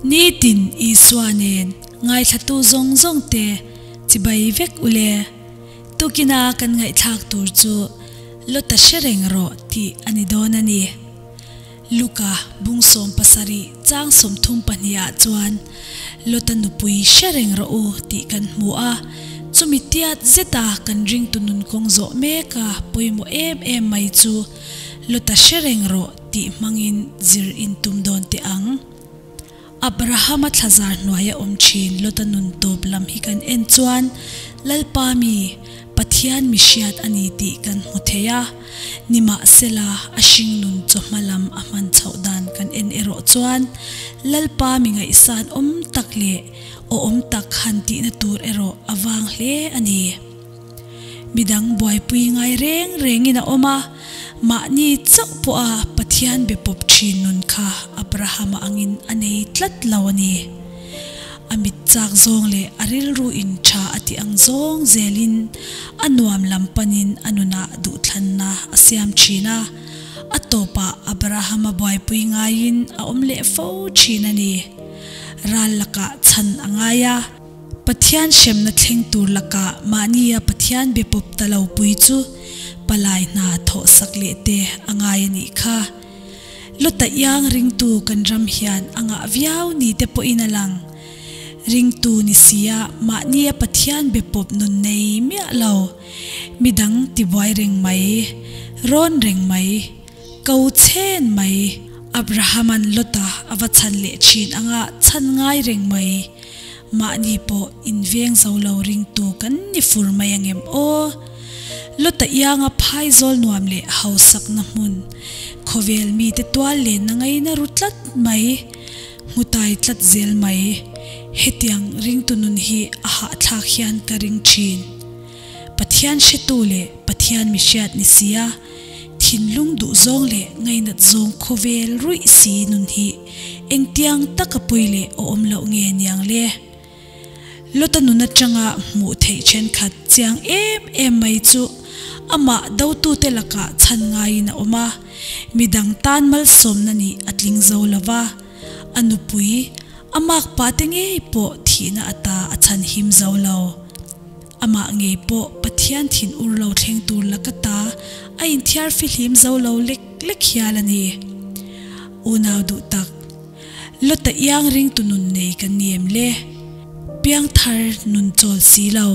Nitin Isua nen ngaithlatu zawng zawng te chibai vek ule. Tukina kan ngaihthlak tur chu Lota hre reng rawh tih a ni dawn a ni. Luka bung 17 chang 32 ah chuan Lota nupui hre reng rawh u tih kan hmu a, chumi tiat zeta kan ringtu nun kawng zawh mek a pawimawh em em mai chu Lota hre reng rawh tih hmangin zir intum dawn teh ang. Abrahama thlazar hnuaia awm thin Lota nun tawp lam hi kan en chuan Lalpa mi, Pathian mi hriat a ni tih kan hmu thei a. Nimahsela, a hringnun chawhma lam a hman chhoh dan kan en erawh chuan Lalpa mi ngaihsan awm tak leh awhawm tak han tihna tur erawh a vang hle a ni. Midang buaipui ngai reng rengin a awm a, mahni chauh pawha Pathian be pawp thin nun kha Abrahama angin a nei tlat lo a ni. A mit chak zawng leh a rilru in tha a tih ang zawng zelin a nuam lam panin a nunah duhthlanna a siam thin a, a tawpah Abrahama buaipui ngaiin a awm leh fo thin a ni. Ral lakah chhan a ngai a. Pathian hremna thleng tur lakah mahnia Pathian be pawp ta lo pui chu palai hna thawh sak leh te a ngai a nih kha. Lota iang ringtu kan ram hian a ngah viau ni te pawhin a lang. Ringtu ni sia mahnia Pathian be pawp nun nei miah lo, midang tibuai reng mai, rawn reng mai, ko chhen mai, Abrahama'n Lota a va chhan leh thin anga chhan ngai reng mai. Mahni pawh inveng zo lo ringtu kan ni fur mai angem aw? Lota ianga phaizawl nuam leh hausakna hmun, khawvel mite tual lenna ngaina ru tlat mai, hmutai tlat zel mai. Hetiang ringtu nun hi a hahthlak hian ka ring thin. Pathian hretu leh Pathian mi hriat ni sia, thinlung duh zawng leh ngainat zawng khawvel ruih si nun hi engtiang taka pawi leh awm loh nge niang le? Lota nun atanga hmuh theih thenkhat chiang em em mai chu amah dotute lakah chhan ngaiin a awm a, midang tan malsawmna nih a tling zo lo va, a nupui, a makpa te ngei pawh thihna ata a chhan him zo lo. Amah ngei pawh Pathian thin ur lo thleng tur laka ta a inthiar fihlim zo lo lek lek hial a ni. Unau duh tak, Lota iang ringtu nun nei kan ni em le? Piangthar nun chawl si lo,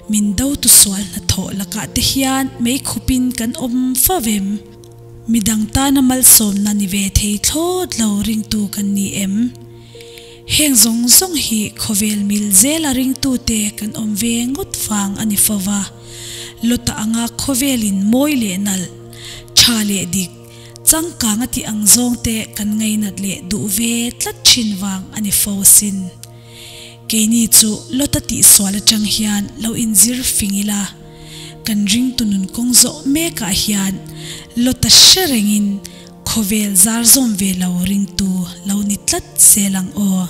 min do tu sual hnathawh lakah te hian mei khupin kan awm fo vem? Midang tana malsawmna ni ve thei thlawt lo ringtu kan ni em? Heng zawng zawng hi khawvel mil zela ringtute kan awm ve ngawt vang a ni fo va. Lota anga khawvelin mawi leh nalh, tha leh dik, changkang a tih ang zawngte kan ngainat leh duh ve tlat thin vang a ni fo asin. Keini chu Lota tihsual atang hian lo inzir fing ila, kan ringtu nun kawng zawh mekah hian Lota hre rengin Khawvel zar zawm ve lo ringtu lo ni tlat zel ang aw.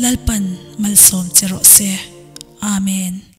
Lalpan malsawm che rawh se. Amen.